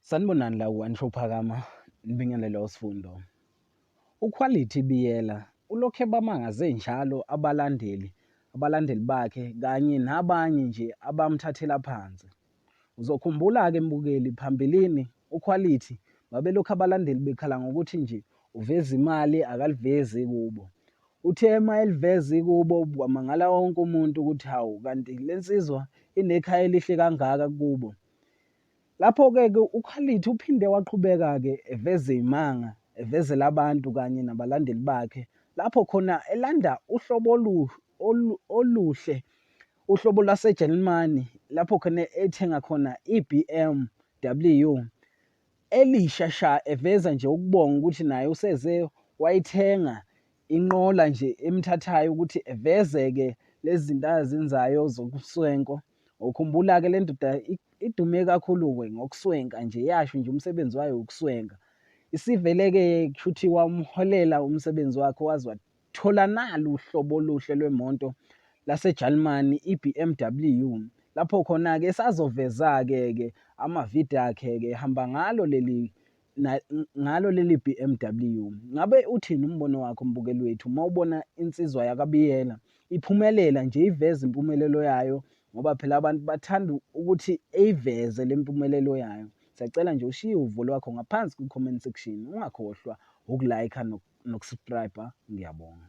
Sanibonani la ku-One Show Phakama, nibingelele uSifundo. UQuality Biyela ulokhu ebamangaze njalo abalandeli, abalandeli bakhe kanye nabanye nje abamthathela phansi. Uzokhumbula-ke mbukeli phambilini uQuality babelokhu abalandeli bekhala ngokuthi nje uveza imali akalivezi kubo. Uthe uma eliveza ikubo kwamangala wonke umuntu ukuthi hawu kanti le nsizwa inekhaya elihle kangaka kubo. Lapho-ke ke uQuality uphinde waqhubeka-ke eveza izimanga, evezela abantu kanye nabalandeli bakhe lapho khona elanda uhlobo oluhle, uhlobo lwaseJalimane lapho khona ethenga khona i-BMW elisha sha, eveza nje ukubonga ukuthi naye useze wayithenga inqola nje emthathayo ukuthi eveze-ke lezi zinto azenzayo zokuswenko. Ukhumbula-ke le ndoda idume kakhulu-ke ngokuswenka nje, yasho nje umsebenzi wayo ukuswenka. Isivele-ke kushuthi wamholela umsebenzi wakhe waze wathola nalu uhlobo oluhle lwemoto laseJalimane i-BMW. Lapho khona-ke esazoveza-ke ke amavidiyo akhe-ke ehamba ngalo leli ngalo leli BMW. Ngabe uthini umbono wakho mbukeli wethu uma ubona insizwa yakaBiyela iphumelela nje iveza impumelelo yayo ngoba phela abantu bathanda ukuthi eyiveze le mpumelelo yayo. Siyacela nje ushiye uvo lwakho ngaphansi kwi-comment section, ungakhohlwa uku-like noku-subscribe. Ngiyabonga.